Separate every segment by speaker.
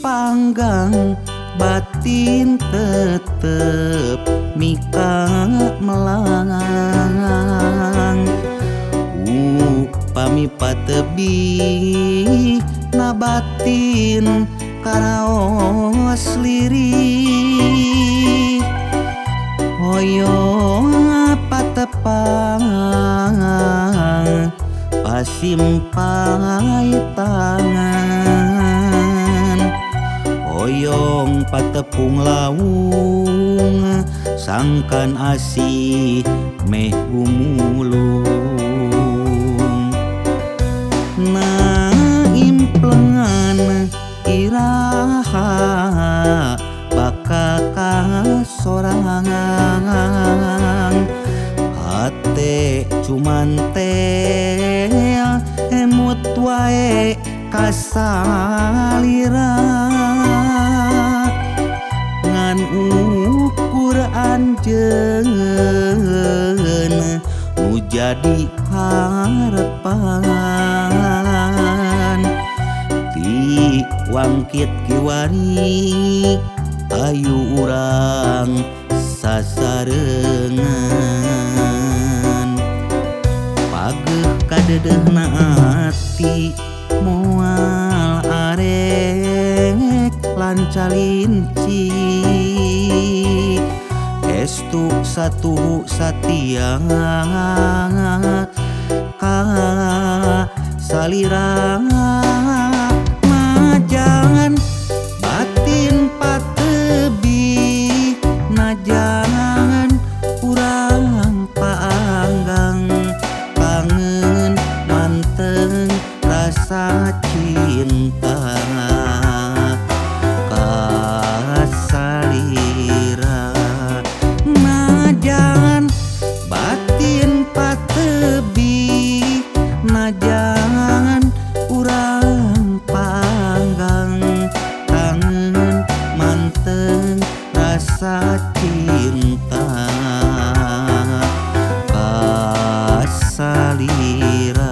Speaker 1: panggang batin tetep mika melang. Upami patebi na batin karaos lirih. Hoyong patepang pasimpai tangan. Hoyong patepung laung sangkan asih meh gumulung. Na implengan iraha bakal kasorangan. Hate cuman teh emut wae kasalira. Ngan ukur anjeun nu jadi harepan. Ti wangkit kiwari ayu urang sasarengan. Pageuh kadeudeuna ati moal arek lancalinci. Estu satuhu satia ka salira. Majangan batin patebi najangan urang paanggang. Kangen manteng rasa cinta kasalira. Najan batin patebi najangan urang panggang. Kangen manteng rasa cinta kasalira.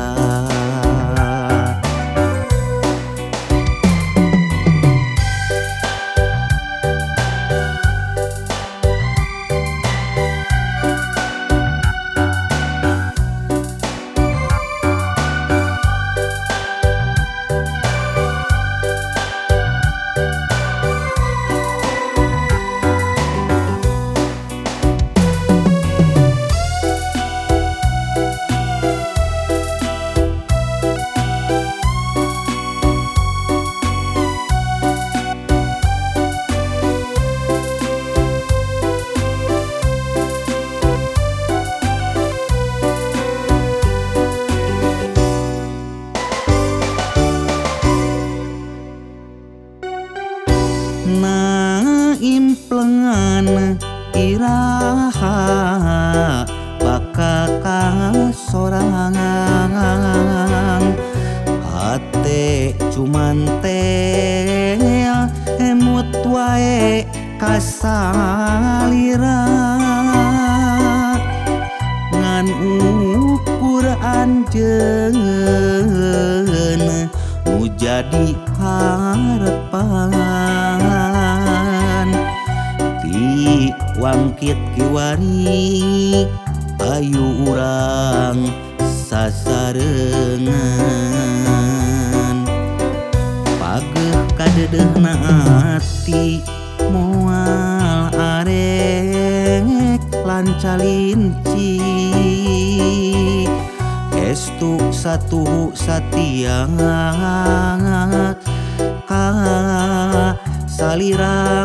Speaker 1: Na implengan iraha bakal kasorangan. Hate cuman teh emut wae kasalira. Ngan ukur anjeun nu jadi harepan. Ti wangkit kiwari ayu urang sasarengan. Pageuh kadeudeuna ati moal arek lancalinci. Estu satuhu satia ka salira.